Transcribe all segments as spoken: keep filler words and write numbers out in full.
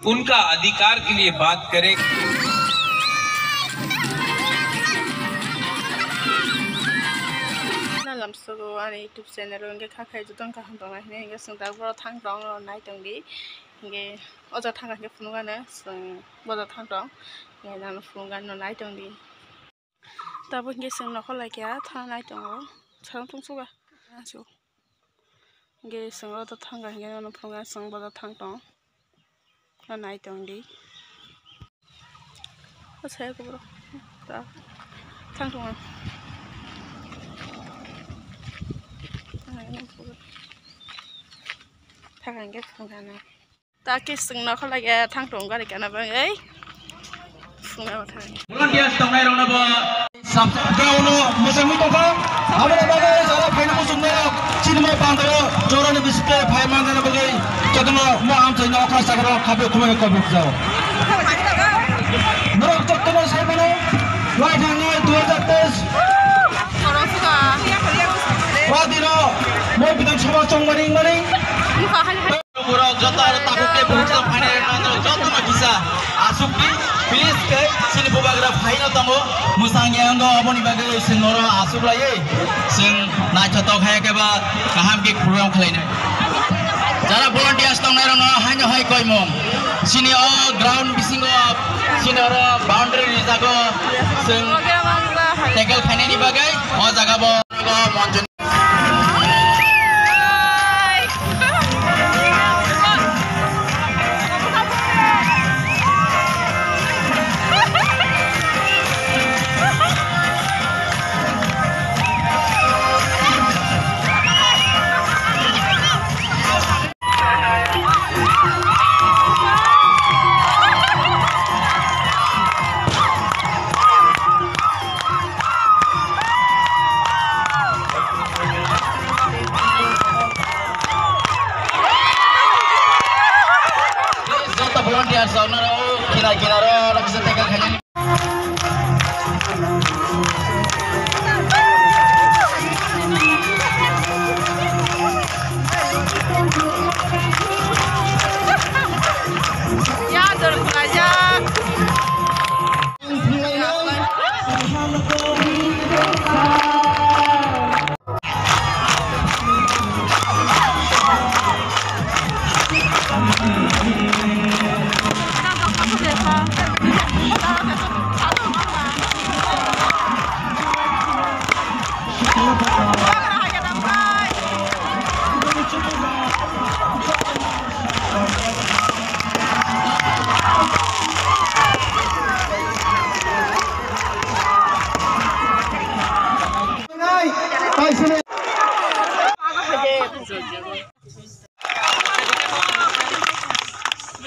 उनका अधिकार के लिए बात करें। Nalam sugo ani YouTube channel o hingke kha khai jutong kaham tong nai hingke swng tak boro thang tong nai tong di hingke oja thang khe phunukgano swng boja thang tong hingke nang phunukgano nai tong di. Tabuk hingke chwng nokho laikha thang nai tongo, satung tungsuga. Asu. Hingke chwng o thang kha hingke ano phunukgani chwng boja thang tong. O nai tong di. O saya kubur. Ta. Thang tong. Thang hingke phunukgana. Ta khe chwng nokho lage thang tong gari kana bagwi. Phunga thang. Volunteers tongnai rokno bo. Sab-, ground o mwchangwi tongkha. Aboni bagwi jara phaina muchungnai rok chini mai pandao jorani bisingtwi phai manjana bagwi jotono mo amchaino okra sakro khabe khumani kobok jao. Norok jotono sai mano, lai thangnai dui hajar teis. O dino mo Bidhan Sabha chongmani wngmani. Borok joto aro tabuk tei borok joto phainai rok nang joto no kisa asuk di, please, khe chini bubagra phaino tongo, mwsang yang do, aboni bagwi chwng oro asuk laiwi chwng naithotok hai khe ba kaham khe program khlainai. Jara volunteers tongnai rok no haino hai koimung chini o ground bisingo chini oro boundary rijago chwng tackle khainani bagwi o jaga bo monchon Joto volunteers rok no kina kina ro rok se tackle khainani. Ya, dor khulajak.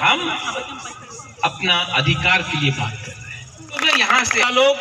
हम अपना अधिकार के लिए बात कर रहे हैं। तो मैं यहाँ से लोग